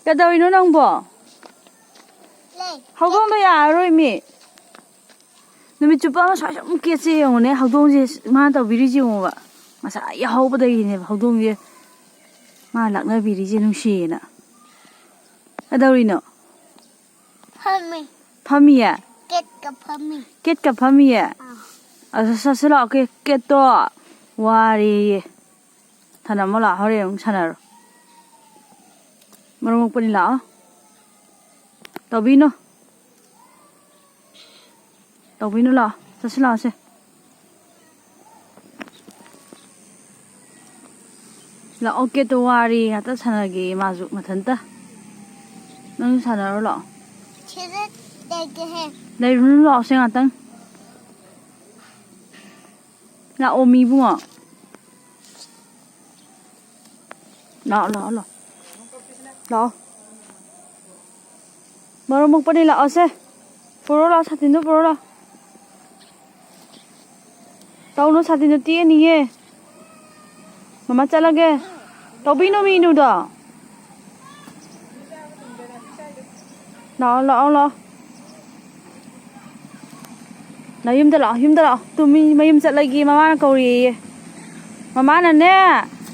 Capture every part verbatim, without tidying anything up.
ꯀꯩꯗꯧꯔꯤꯅꯣ ꯅꯪꯕꯣ? ꯂꯩ꯫ ꯍꯧꯗꯣꯡꯗꯣ ꯌꯥꯔꯔꯣꯏ ꯃꯤ꯫ ꯅꯨꯃꯤꯠ ꯆꯨꯞꯄ ꯑꯃ ꯁ꯭ꯋꯥꯏ ꯁꯨꯝ ꯀꯦꯠꯁꯦ ꯌꯦꯡꯉꯨꯅꯦ, ꯍꯧꯗꯣꯡꯁꯦ ꯃꯥꯅ ꯇꯧꯕꯤꯔꯤꯁꯦ ꯌꯦꯡꯉꯣꯕ꯫ ꯉꯁꯥꯏ ꯌꯥꯍꯧꯕꯗꯒꯤꯅꯦꯕ ꯍꯧꯗꯣꯡꯁꯦ ꯃꯥ ꯂꯥꯛꯅꯕꯤꯔꯤꯁꯦ ꯅꯨꯡꯁꯤꯌꯦꯅ꯫ ꯀꯩꯗꯧꯔꯤꯅꯣ? ꯐꯝꯃꯤ꯫ ꯐꯝꯃꯤꯌꯦ? ꯀꯦꯠꯀ ꯐꯝꯃꯤ꯫ ꯀꯦꯠꯀ ꯐꯝꯃꯤꯌꯦ? ꯑꯥ꯫ ꯑꯁ, ꯆꯠꯁꯤ ꯂꯥꯛꯑꯣ, ꯀꯦ-, ꯀꯦꯠꯇꯣ ꯋꯥꯔꯦꯌꯦ꯫ ꯊꯅꯝꯃꯣ ꯂꯥꯛꯑꯣ, ꯍꯣꯔꯦꯟ ꯑꯃꯨꯛ ꯁꯥꯟꯅꯔꯣ꯫ ꯃꯔꯝ ꯃꯣꯛꯄꯅꯤ ꯂꯥꯛꯑꯣ꯫ ꯇꯧꯕꯤꯅꯨ꯫ ꯇꯧꯕꯤꯅꯨ ꯂꯥꯛꯑꯣ꯫ ꯆꯠꯁꯤ ꯂꯥꯛꯑꯣꯁꯦ꯫ ꯂꯥꯛꯑꯣ, ꯀꯦꯠꯇꯣ ꯋꯥꯔꯦ, ꯉꯥꯛꯇ ꯁꯥꯟꯅꯒꯦ ꯃꯥꯁꯨ ꯃꯊꯟꯇ꯫ ꯅꯪꯁꯨ ꯁꯥꯟꯅꯔꯣ ꯂꯥꯛꯑꯣ꯫ ꯁꯤꯗ ꯂꯩꯒꯦꯍꯦ꯫ ꯂꯩꯔꯨꯅꯨ ꯂꯥꯛꯑꯣꯁꯦ ꯉꯥꯛꯇꯪ꯫ ꯂꯥꯛꯑꯣ ꯃꯤ ꯏꯕꯨꯡꯉꯣ꯫ ꯂꯥꯛꯑꯣ, ꯂꯥꯛꯑꯣ, ꯂꯥꯛꯑꯣ꯫ ꯂꯥꯛꯑꯣ꯫ ꯃꯔꯝ ꯃꯣꯛꯄꯅꯤ ꯂꯥꯛꯑꯣꯁꯦ꯫ ꯄꯨꯔꯣ ꯂꯥꯛꯑꯣ, ꯁꯥꯇꯤꯟꯗꯣ ꯄꯨꯔꯣ ꯂꯥꯛꯑꯣ꯫ ꯇꯧꯅꯨ, ꯁꯥꯇꯤꯟꯗꯣ ꯇꯦꯛꯑꯅꯤꯌꯦ꯫ ꯃꯃꯥ ꯆꯠꯂꯒꯦ꯫ ꯇꯧꯕꯤꯅꯨ ꯃꯤꯅꯨꯗꯣ꯫ ꯂꯥꯛꯑꯣ, ꯂꯥꯛꯑꯣ, ꯂꯥꯛꯑꯣ꯫ ꯅꯌꯨꯝꯗ ꯂꯥꯛꯑꯣ, ꯌꯨꯝꯗ ꯂꯥꯛꯑꯣ꯫ ꯇꯨ ꯃꯤ ꯃꯌꯨꯝ ꯆꯠꯂꯒꯦ, ꯃꯃꯥꯅ ꯀꯧꯔꯦꯌꯦ꯫ ꯃꯃꯥꯅꯅꯦ,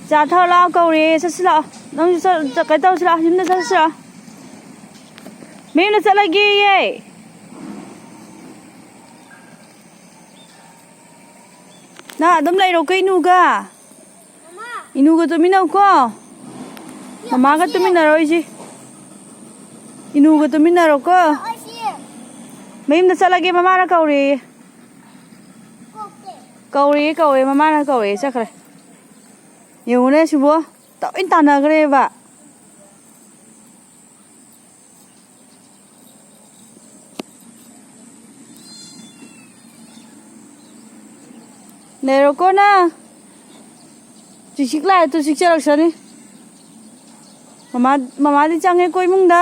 ꯆꯥ ꯊꯛꯑ ꯂꯥꯛꯑꯣ ꯀꯧꯔꯦꯌꯦ꯫ ꯆꯠꯁꯤ ꯂꯥꯛꯑꯣ꯫ ꯅꯪꯁꯨ ꯆꯠ-, ꯆꯠ-, ꯀꯩꯅꯣ ꯇꯧꯁꯤ ꯂꯥꯛꯑꯣ, ꯌꯨꯝꯗ ꯆꯠꯁꯤ ꯂꯥꯛꯑꯣ꯫ ꯃꯌꯨꯝꯗ ꯆꯠꯂꯒꯦꯌꯦ꯫ ꯅꯪ ꯑꯗꯨꯝ ꯂꯩꯔꯣ ꯀꯩꯅꯣꯒ꯫ ꯏꯅꯨꯒ ꯇꯨꯃꯤꯟꯅꯧꯀꯣ꯫ ꯃꯃꯥꯒ ꯇꯨꯃꯤꯟꯅꯔꯣꯏꯁꯤ꯫ ꯏꯅꯨꯒ ꯇꯨꯃꯤꯟꯅꯔꯣꯀꯣ꯫ ꯃꯌꯨꯝꯗ ꯆꯠꯂꯒꯦ, ꯃꯃꯥꯅ ꯀꯧꯔꯦꯌꯦ꯫ ꯀꯧꯔꯦ, ꯀꯧꯔꯦ, ꯃꯃꯥꯅ ꯀꯧꯔꯦ, ꯆꯠꯈ꯭ꯔꯦ꯫ ꯌꯦꯡꯉꯨꯅꯦ ꯁꯤꯕꯣ, ꯂꯣꯏ ꯇꯥꯟꯅꯈ꯭ꯔꯦꯕ꯫ ꯂꯩꯔꯣꯀꯣ ꯅꯪ꯫ ꯆꯤꯛꯆꯤꯛ ꯂꯥꯛꯑꯦ ꯇꯨ, ꯆꯤꯛꯆꯔꯛꯁꯅꯤ꯫ ꯃꯃꯥ, ꯃꯃꯥꯗꯤ ꯆꯪꯉꯦꯀꯣ ꯏꯃꯨꯡꯗ꯫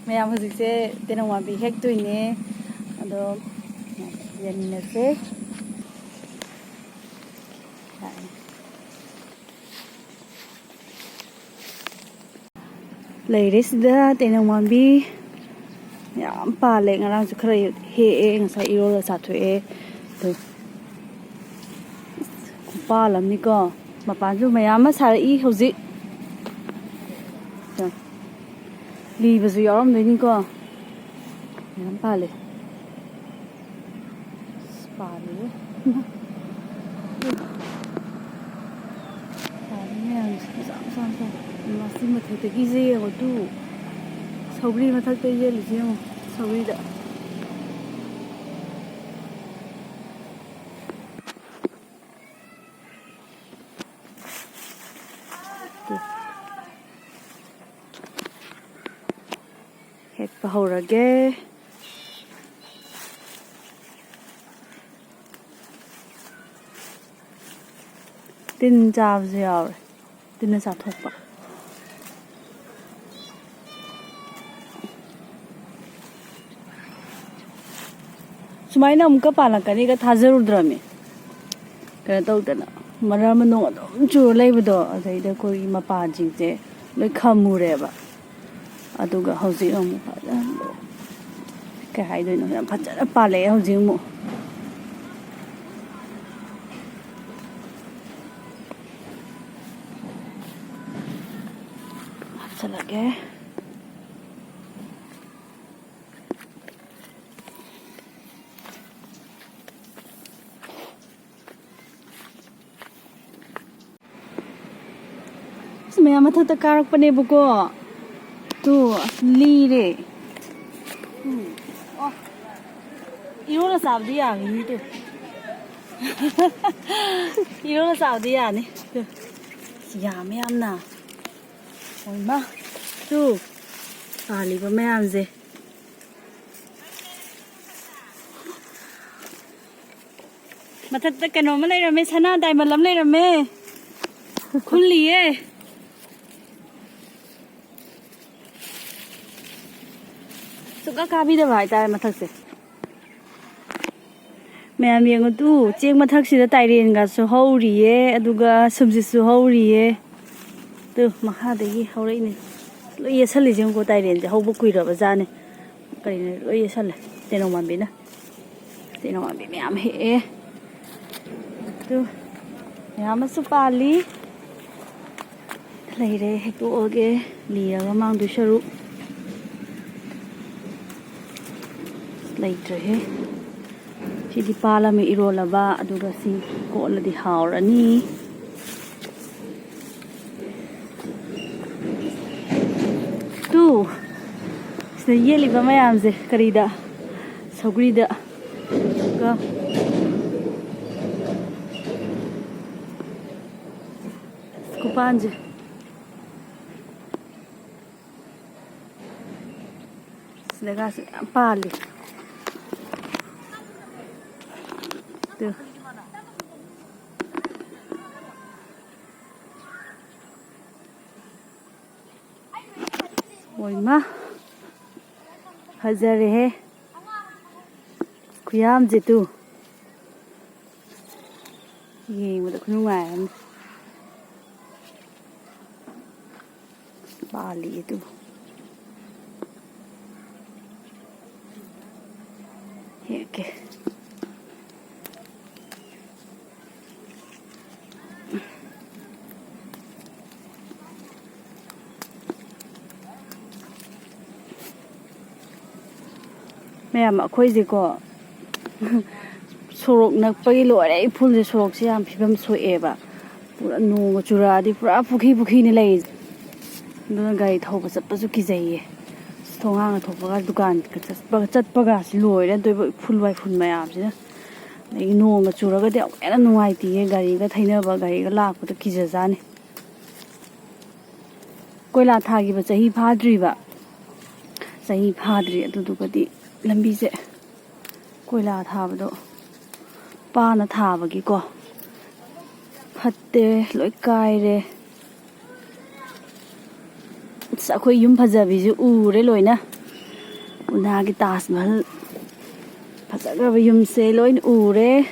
ꯃꯌꯥꯝ ꯍꯧꯖꯤꯛꯁꯦ ꯇꯦꯅꯧ ꯄꯥꯝꯕꯤ ꯍꯦꯛꯇꯣꯏꯅꯦ꯫ ꯑꯗꯣ ꯌꯦꯡꯃꯤꯟꯅꯁꯦ꯫ ꯂꯩꯔꯦ ꯁꯤꯗ ꯇꯦꯅꯧ ꯃꯥꯟꯕꯤ ꯌꯥꯝ ꯄꯥꯜꯂꯦ꯫ ꯉꯔꯥꯡꯁꯨ ꯈꯔ ꯍꯦꯛꯑꯦ, ꯉꯁꯥꯏ ꯏꯔꯣꯜꯂ ꯆꯥꯊꯣꯛꯑꯦ꯫ ꯑꯗꯨ ꯈꯨꯄꯥꯜ ꯑꯃꯅꯤꯀꯣ꯫ ꯃꯄꯥꯟꯁꯨ ꯃꯌꯥꯝ ꯑꯃ ꯁꯥꯔꯛꯏ ꯍꯧꯖꯤꯛ꯫ ꯂꯤꯕꯁꯨ ꯌꯥꯎꯔꯝꯗꯣꯏꯅꯤꯀꯣ꯫ ꯃꯌꯥꯝ ꯄꯥꯜꯂꯦ꯫ ꯑꯁ, ꯄꯥꯜꯂꯤꯕꯣ꯫ ꯄꯥꯜꯂꯤ ꯃꯌꯥꯝꯁꯦ ꯃꯆꯥ ꯃꯆꯥ ꯃꯆꯥ꯫ ꯃꯁꯤ ꯃꯊꯛꯇꯒꯤꯁꯦ ꯌꯦꯡꯉꯣ ꯇꯨ꯫ ꯁꯧꯒ꯭ꯔꯤ ꯃꯊꯛꯇ ꯌꯦꯜꯂꯤꯁꯦ ꯌꯦꯡꯉꯣ꯫ ꯁꯧꯒ꯭ꯔꯤꯗ꯫ ꯍꯦꯛꯄ ꯍꯧꯔꯒꯦ꯫ ꯇꯤꯟ ꯆꯥꯕꯁꯨ ꯌꯥꯎꯔꯦ꯫ ꯇꯤꯟꯅ ꯆꯥꯊꯣꯛꯄ꯫ ꯁꯨꯃꯥꯏꯅ ꯑꯃꯨꯛꯀ ꯄꯥꯜꯂꯛꯀꯅꯤꯒ ꯊꯥꯖꯔꯨꯗ꯭ꯔꯕꯅꯤ꯫ ꯀꯩꯅꯣ ꯇꯧꯗꯅ, ꯃꯔꯛ ꯑꯃ ꯅꯣꯡ ꯑꯗꯨꯝ ꯆꯨꯔ ꯂꯩꯕꯗꯣ, ꯑꯗꯩꯗ ꯑꯩꯈꯣꯏꯒꯤ ꯃꯄꯥꯟꯁꯤꯡꯁꯦ ꯂꯣꯏ ꯈꯝꯃꯨꯔꯦꯕ꯫ ꯑꯗꯨꯒ ꯍꯧꯖꯤꯛ ꯑꯃꯨꯛ ꯐꯖꯅ, ꯀꯩ ꯍꯥꯏꯗꯣꯏꯅꯣ, ꯌꯥꯝ ꯐꯖꯅ ꯄꯥꯜꯂꯛꯑꯦ ꯍꯧꯖꯤꯛ ꯑꯃꯨꯛ꯫ ꯍꯥꯞꯆꯤꯜꯂꯒꯦ꯫ ꯑꯁ, ꯃꯌꯥꯝ ꯃꯊꯛꯇ ꯀꯥꯔꯛꯄꯅꯦꯕꯀꯣ꯫ ꯇꯨ, ꯑꯁ, ꯂꯤꯔꯦ꯫ ꯎꯝ꯫ ꯑꯣ꯫ ꯏꯔꯣꯜꯂ ꯆꯥꯕꯗꯤ ꯌꯥꯒꯅꯤ ꯇꯨ꯫ ꯏꯔꯣꯜꯂ ꯆꯥꯕꯗꯤ ꯌꯥꯅꯤ꯫ ꯇꯨ꯫ ꯑꯁ, ꯌꯥꯝꯃꯦ ꯌꯥꯝꯅ꯫ ꯑꯣꯏꯃ꯫ ꯇꯨ꯫ ꯄꯥꯜꯂꯤꯕ ꯃꯌꯥꯝꯁꯦ꯫ ꯃꯊꯛꯇ ꯀꯩꯅꯣꯝꯃ ꯂꯩꯔꯝꯃꯦ, ꯁꯅꯥ ꯗꯥꯏꯃꯟ ꯑꯃ ꯂꯩꯔꯝꯃꯦ꯫ ꯈꯨꯜꯂꯤꯌꯦ꯫ ꯁꯨꯡꯀꯥ ꯀꯥꯕꯤꯗꯕ ꯍꯥꯏꯇꯥꯔꯦ ꯃꯊꯛꯁꯦ꯫ ꯃꯌꯥꯝ ꯌꯦꯡꯉꯨ ꯇꯨ, ꯆꯦꯡ ꯃꯊꯛꯁꯤꯗ ꯇꯥꯏꯔꯦꯟꯒꯁꯨ ꯍꯧꯔꯤꯌꯦ, ꯑꯗꯨꯒ ꯁꯨꯝꯁꯤꯠꯁꯨ ꯍꯧꯔꯤꯌꯦ꯫ ꯇꯨ, ꯃꯈꯥꯗꯒꯤ ꯍꯧꯔꯛꯏꯅꯦ꯫ ꯂꯣꯏ ꯌꯦꯁꯜꯂꯤꯁꯦ ꯌꯦꯡꯉꯨꯀꯣ, ꯇꯥꯏꯔꯦꯟꯁꯦ ꯍꯧꯕ ꯀꯨꯏꯔꯕ ꯖꯥꯠꯅꯦ꯫ ꯀꯔꯤꯅꯣ, ꯂꯣꯏ ꯌꯦꯁꯜꯂꯦ ꯇꯦꯅꯧ ꯃꯥꯟꯕꯤꯅ꯫ ꯇꯦꯅꯧ ꯃꯥꯟꯕꯤ ꯃꯌꯥꯝ ꯍꯦꯛꯑꯦ꯫ ꯇꯨ, ꯃꯌꯥꯝ ꯑꯃꯁꯨ ꯄꯥꯜꯂꯤ꯫ ꯂꯩꯔꯦ, ꯍꯦꯛꯇꯣꯛꯑꯒꯦ꯫ ꯂꯤꯔꯒ ꯃꯥꯡꯗꯣꯏ ꯁꯔꯨꯛ꯫ ꯂꯩꯇ꯭ꯔꯦꯍꯦ꯫ ꯁꯤꯗꯤ ꯄꯥꯜꯂꯝꯃꯦ ꯏꯔꯣꯜꯂꯕ, ꯑꯗꯨꯒ ꯁꯤ ꯀꯣꯠꯂꯗꯤ ꯍꯥꯎꯔꯅꯤ꯫ ꯇꯨ, ꯁꯤꯗ ꯌꯦꯠꯂꯤꯕ ꯃꯌꯥꯝꯁꯦ ꯀꯔꯤꯗ? ꯁꯧꯒ꯭ꯔꯤꯗ꯫ ꯀ-, ꯈꯨꯄꯥꯟꯁꯦ꯫ ꯁꯤꯗꯒꯁꯨ ꯌꯥꯝ ꯄꯥꯜꯂꯤ꯫ ꯇꯨ꯫ ꯑꯣꯏꯃ, ꯐꯖꯔꯦꯍꯦ꯫ ꯈꯨꯌꯥꯝꯁꯦ ꯇꯨ꯫ ꯌꯦꯡꯕꯗ ꯈꯨꯅꯨꯡꯉꯥꯏ ꯑꯃ꯫ ꯄꯥꯜꯂꯤ ꯑꯗꯨ꯫ ꯍꯦꯛꯀꯦ꯫ ꯃꯌꯥꯝ, ꯑꯩꯈꯣꯏꯁꯦꯀꯣ, ꯁꯣꯔꯣꯛ ꯅꯛꯄꯒꯤ ꯂꯣꯏꯔꯦ꯫ ꯏꯐꯨꯜꯁꯦ, ꯁꯣꯔꯣꯛꯁꯦ ꯌꯥꯝ ꯐꯤꯕꯝ ꯁꯣꯛꯑꯦꯕ꯫ ꯄꯨꯔꯥ ꯅꯣꯡꯒ ꯆꯨꯔꯛꯑꯗꯤ ꯄꯨꯔꯥ ꯄꯨꯈ꯭ꯔꯤ ꯄꯨꯈ꯭ꯔꯤꯅꯤ ꯂꯩꯔꯤꯁꯦ꯫ ꯑꯗꯨꯅ ꯒꯥꯔꯤ ꯊꯧꯕ ꯆꯠꯄꯁꯨ ꯀꯤꯖꯩꯌꯦ꯫ ꯑꯁ, ꯊꯣꯡꯒꯥꯟꯒ ꯊꯣꯛꯄꯒ, ꯗꯨꯀꯥꯟꯒ ꯆꯠꯄꯒ, ꯆꯠꯄꯒꯁꯤ ꯂꯣꯏꯔꯦ꯫ ꯑꯗꯨ ꯏꯐꯨꯜ ꯋꯥꯏꯐꯨꯜ ꯃꯌꯥꯝꯁꯤꯅ꯫ ꯑꯗꯒꯤ ꯅꯣꯡꯒ ꯆꯨꯔꯒꯗꯤ ꯑꯃꯨꯛꯀ ꯍꯦꯟꯅ ꯅꯨꯡꯉꯥꯏꯇꯦꯌꯦ꯫ ꯒꯥꯔꯤꯒ ꯊꯩꯅꯕ, ꯒꯥꯔꯤꯒ ꯂꯥꯛꯄꯗ ꯀꯤꯖꯖꯥꯠꯅꯤ꯫ ꯀꯣꯏꯂꯥ ꯊꯥꯈꯤꯕ ꯆꯍꯤ ꯐꯥꯗ꯭ꯔꯤꯕ, ꯆꯍꯤ ꯐꯥꯗ꯭ꯔꯤ꯫ ꯑꯗꯨꯗꯨꯒꯗꯤ ꯂꯝꯕꯤꯁꯦ ꯀꯣꯏꯂꯥ ꯊꯥꯕꯗꯣ ꯄꯥꯅ ꯊꯥꯕꯒꯤꯀꯣ ꯐꯠꯇꯦ, ꯂꯣꯏ ꯀꯥꯏꯔꯦ꯫ ꯑꯁ, ꯑꯩꯈꯣꯏ ꯌꯨꯝ ꯐꯖꯕꯤꯁꯨ ꯎꯔꯦ ꯂꯣꯏꯅ꯫ ꯎꯅꯥꯒꯤ ꯇꯥꯖ ꯃꯍꯜ ꯐꯖ ꯐꯖꯈ꯭ꯔꯕ ꯌꯨꯝꯁꯦ ꯂꯣꯏꯅ ꯎꯔꯦ꯫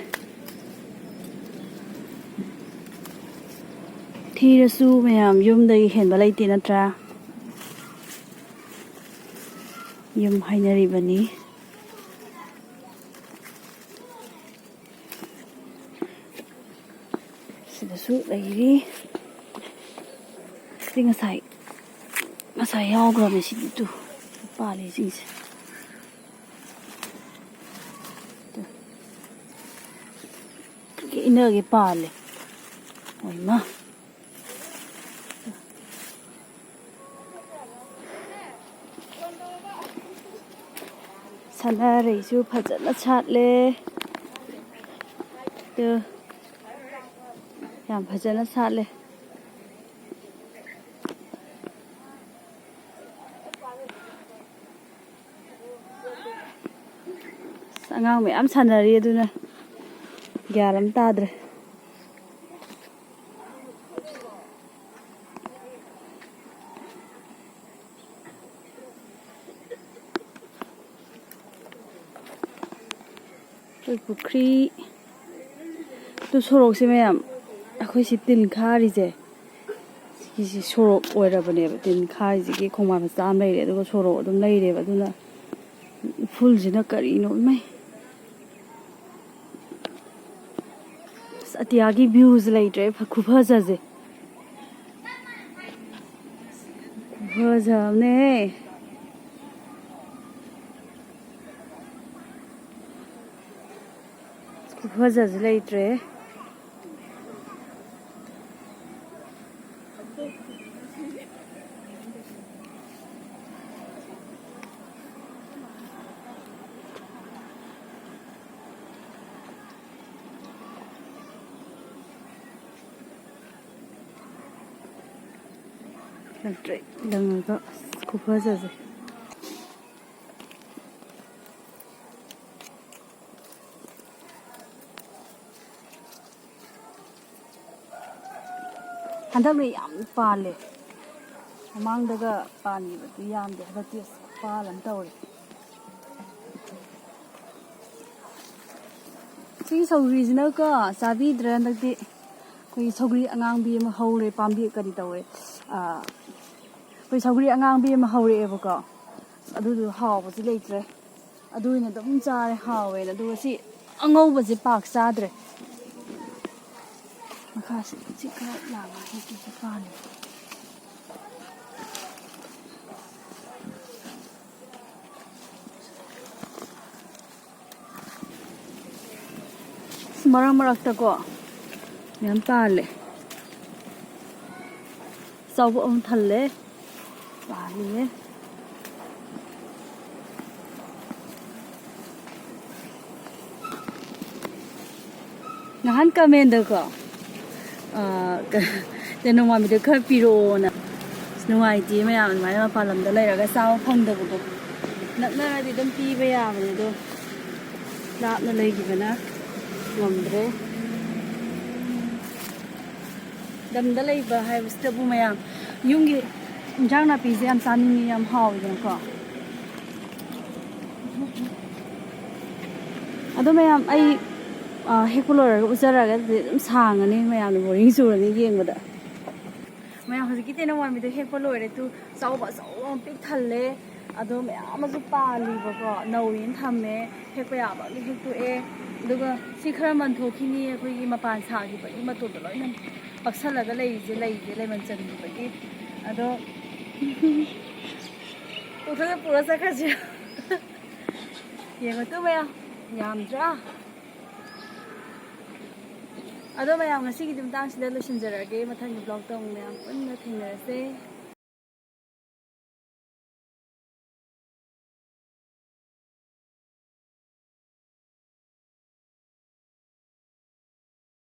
ꯊꯤꯔꯁꯨ ꯃꯌꯥꯝ ꯌꯨꯝꯗꯒꯤ ꯍꯦꯟꯕ ꯂꯩꯇꯦ ꯅꯠꯇ꯭ꯔꯥ? ꯌꯨꯝ ꯍꯥꯏꯅꯔꯤꯕꯅꯤ꯫ ꯁꯤꯗꯁꯨ ꯂꯩꯔꯤ꯫ ꯁꯤ ꯉꯁꯥꯏ, ꯉꯁꯥꯏ ꯌꯥꯎꯈ꯭ꯔꯕꯅꯦ ꯁꯤꯗꯤ꯫ ꯇꯨ ꯄꯥꯜꯂꯤꯁꯤꯡꯁꯦ꯫ ꯇꯨ꯫ ꯏꯅꯒꯤ ꯄꯥꯜꯂꯦ꯫ ꯑꯣꯏꯃ꯫ ꯁꯅꯥꯔꯩꯁꯨ ꯐꯖꯅ ꯁꯥꯠꯂꯦ꯫ ꯇꯨ꯫ ꯌꯥꯝ ꯐꯖꯅ ꯁꯥꯠꯂꯦ꯫ ꯑꯁ, ꯑꯉꯥꯡ ꯃꯌꯥꯝ ꯁꯥꯟꯅꯔꯤ, ꯑꯗꯨꯅ ꯒ꯭ꯌꯥꯟ ꯑꯃ ꯇꯥꯗ꯭ꯔꯦ꯫ ꯑꯩꯈꯣꯏ ꯄꯨꯈ꯭ꯔꯤ꯫ ꯑꯗꯨ ꯁꯣꯔꯣꯛꯁꯦ ꯃꯌꯥꯝ, ꯑꯩꯈꯣꯏ ꯁꯤ ꯇꯤꯟ ꯈꯥꯔꯤꯁꯦ, ꯁꯤꯒꯤꯁꯤ ꯁꯣꯔꯣꯛ ꯑꯣꯏꯔꯕꯅꯦꯕ꯫ ꯇꯤꯟ ꯈꯥꯔꯤꯁꯤꯒꯤ ꯈꯣꯡꯕꯥꯟ ꯃꯆꯥ ꯑꯃ ꯂꯩꯔꯦ, ꯑꯗꯨꯒ ꯁꯣꯔꯣꯛ ꯑꯗꯨꯝ ꯂꯩꯔꯦꯕ꯫ ꯑꯗꯨꯅ ꯎꯐꯨꯜꯁꯤꯅ ꯀꯔꯤꯅꯣ ꯏꯃꯩ! ꯑꯁ, ꯑꯇꯤꯌꯥꯒꯤ ꯚ꯭ꯌꯨꯁꯦ ꯂꯩꯇ꯭ꯔꯦ, ꯐ-, ꯈꯨꯐꯖꯁꯦ꯫ ꯈꯨꯐꯖ ꯑꯃꯅꯦ꯫ ꯈꯨꯐꯖꯁꯦ ꯂꯩꯇ꯭ꯔꯦ꯫ ꯂꯪꯇ꯭ꯔꯤꯛ ꯂꯪꯉꯒ ꯑꯁ ꯈꯨꯐꯖꯁꯦ꯫ ꯍꯟꯗꯛꯅ ꯌꯥꯝ ꯄꯥꯜꯂꯦ꯫ ꯃꯃꯥꯡꯗꯒ ꯄꯥꯟꯈꯤꯕꯗꯨ ꯌꯥꯝꯗꯦ꯫ ꯍꯟꯗꯛꯇꯤ ꯑꯁ ꯈꯨꯄꯥꯜ ꯑꯃ ꯇꯧꯔꯦ꯫ ꯁꯤꯒꯤ ꯁꯧꯒ꯭ꯔꯤꯁꯤꯅꯀꯣ, ꯆꯥꯕꯤꯗ꯭ꯔꯦ ꯍꯟꯗꯛꯇꯤ꯫ ꯑꯩꯈꯣꯏꯒꯤ ꯁꯧꯒ꯭ꯔꯤ ꯑꯉꯥꯡꯕꯤ ꯑꯃ ꯍꯧꯔꯦ, ꯄꯥꯝꯕꯤ ꯀꯔꯤ ꯇꯧꯋꯦ, ꯑꯥ, ꯑꯩꯈꯣꯏ ꯁꯧꯒ꯭ꯔꯤ ꯑꯉꯥꯡꯕꯤ ꯑꯃ ꯍꯧꯔꯛꯑꯦꯕꯀꯣ꯫ ꯑꯗꯨꯗꯨ ꯍꯥꯎꯕꯁꯤ ꯂꯩꯇ꯭ꯔꯦ꯫ ꯑꯗꯨ ꯑꯣꯏꯅ ꯑꯗꯨꯝ ꯆꯥꯔꯦ, ꯍꯥꯎꯋꯦꯅ꯫ ꯑꯗꯨꯒ ꯁꯤ ꯑꯉꯧꯕꯁꯦ ꯄꯥꯛ ꯆꯥꯗ꯭ꯔꯦ꯫ ꯃꯈꯥꯁꯤ ꯁꯤ ꯈꯔ ꯂꯥꯡꯉꯦ, ꯁꯤ ꯁꯤꯁꯨ ꯄꯥꯜꯂꯦ꯫ ꯃꯔꯛ ꯃꯔꯛꯇꯀꯣ ꯌꯥꯝ ꯄꯥꯜꯂꯦ꯫ ꯆꯥꯎꯕ ꯑꯃ ꯊꯜꯂꯦ꯫ ꯄꯥꯜꯂꯤꯌꯦ꯫ ꯅꯍꯥꯟ ꯀꯃꯦꯟꯗꯀꯣ, ꯑ, ꯀ-, ꯇꯦꯅꯧꯋꯥꯟꯕꯤꯗꯣ ꯈꯔ ꯄꯤꯔꯛꯑꯣꯅ꯫ ꯑꯁ, ꯅꯨꯡꯉꯥꯏꯇꯦ ꯃꯌꯥꯝ, ꯑꯗꯨꯃꯥꯏꯅ ꯃꯄꯥꯟ ꯂꯝꯗ ꯂꯩꯔꯒ ꯆꯥꯕ ꯐꯪꯗꯕꯗꯣ꯫ ꯅꯛꯅꯔꯗꯤ ꯑꯗꯨꯝ ꯄꯤꯕ ꯌꯥꯕꯅꯦ, ꯑꯗꯣ ꯂꯥꯞꯅ ꯂꯩꯈꯤꯕꯅ ꯉꯝꯗ꯭ꯔꯦ꯫ ꯂꯝꯗ ꯂꯩꯕ ꯍꯥꯏꯕꯁꯤꯗꯕꯨ ꯃꯌꯥꯝ, ꯌꯨꯝꯒꯤ ꯏꯟꯖꯥꯡ ꯅꯥꯄꯤꯁꯦ ꯌꯥꯝ ꯆꯥꯅꯤꯡꯉꯤ, ꯌꯥꯝ ꯍꯥꯎꯋꯤꯗꯅꯀꯣ꯫ ꯑꯗꯣ ꯃꯌꯥꯝ, ꯑꯩ, ꯑ, ꯍꯦꯛꯄ ꯂꯣꯏꯔꯒ ꯎꯠꯆꯔꯒꯗꯤ ꯑꯗꯨꯝ ꯁꯥꯡꯉꯅꯤ, ꯃꯌꯥꯝꯅ ꯕꯣꯔꯤꯡ ꯆꯨꯔꯅꯤ ꯌꯦꯡꯕꯗ꯫ ꯃꯌꯥꯝ, ꯍꯧꯖꯤꯛꯀꯤ ꯇꯦꯅꯧꯋꯥꯟꯕꯤꯗꯣ ꯍꯦꯛꯄ ꯂꯣꯏꯔꯦ ꯇꯨ꯫ ꯆꯥꯎꯕ ꯑꯆꯧꯕ ꯑꯃ ꯄꯤꯛ ꯊꯜꯂꯦ꯫ ꯑꯗꯣ ꯃꯌꯥꯝ ꯑꯃꯁꯨ ꯄꯥꯜꯂꯤꯕꯀꯣ, ꯅꯧꯔꯤꯅ ꯊꯝꯃꯦ꯫ ꯍꯦꯛꯄ ꯌꯥꯕ ꯂꯣꯏ ꯍꯦꯛꯇꯣꯛꯑꯦ꯫ ꯑꯗꯨꯒ ꯁꯤ ꯈꯔ ꯃꯟꯊꯣꯛꯈꯤꯅꯤ, ꯑꯩꯈꯣꯏꯒꯤ ꯃꯄꯥꯟ ꯁꯥꯈꯤꯕꯒꯤ ꯃꯇꯣꯟꯗ ꯂꯣꯏꯅ ꯄꯛꯁꯜꯂꯒ ꯂꯩꯔꯤꯁꯦ, ꯂꯩꯁꯦ ꯂꯩꯃꯟ ꯆꯟꯈꯤꯕꯒꯤ꯫ ꯑꯗꯣ ꯄꯨꯊꯣꯛꯑ ꯄꯨꯔ ꯆꯠꯈ꯭ꯔꯁꯤꯔ? ꯌꯦꯡꯉꯣ ꯇꯨ ꯃꯌꯥꯝ, ꯌꯥꯝꯗ꯭ꯔꯥ? ꯑꯗꯣ ꯃꯌꯥꯝ, ꯉꯁꯤꯒꯤꯗꯤ ꯃꯇꯥꯡꯁꯤꯗ ꯂꯣꯏꯁꯤꯟꯖꯔꯒꯦ꯫ ꯃꯊꯪꯒꯤ vlogꯇ ꯑꯃꯨꯛ ꯃꯌꯥꯝ ꯄꯨꯟꯅ ꯊꯦꯡꯅꯔꯁꯦ꯫